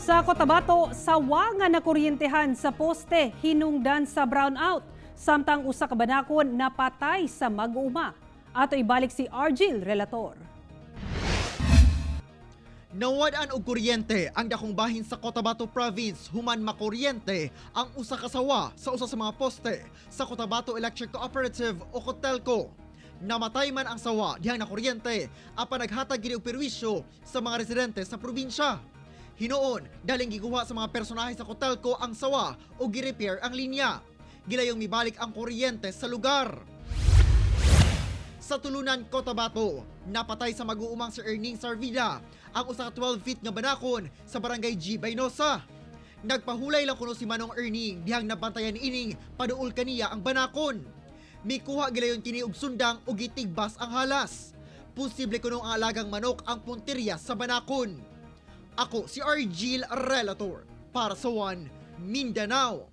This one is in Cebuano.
Sa Cotabato, sawa nga nakuryentehan sa poste hinungdan sa brownout. Samtang usa ka banakon napatay sa mag-uuma. Ato ibalik si Argil Relator. Nawad-an og kuryente ang dakong bahin sa Cotabato Province human makuryente ang usa ka sawa sa usa sa mga poste sa Cotabato Electric Cooperative o COTELCO. Namatay man ang sawa dihang nakuryente apan naghatag gini og perwisyo sa mga residente sa probinsya. Hinuon, daling gikuha sa mga personahe sa COTELCO ang sawa o gi-repair ang linya. Gilayong mibalik ang kuryente sa lugar. Sa Tulunan, Cotabato, napatay sa mag-uumang si Erning Sarvida ang usa ka 12 feet nga banakon sa Barangay G. Baynosa. Nagpahulay lang kuno si Manong Erning dihang nabantayan ining paduol kaniya ang banakon. Mikuha gilayon kini og sundang ug gitigbas ang halas. Posible kuno ang alagang manok ang punteriya sa banakon. Ako si Argil Relator para sa One Mindanao.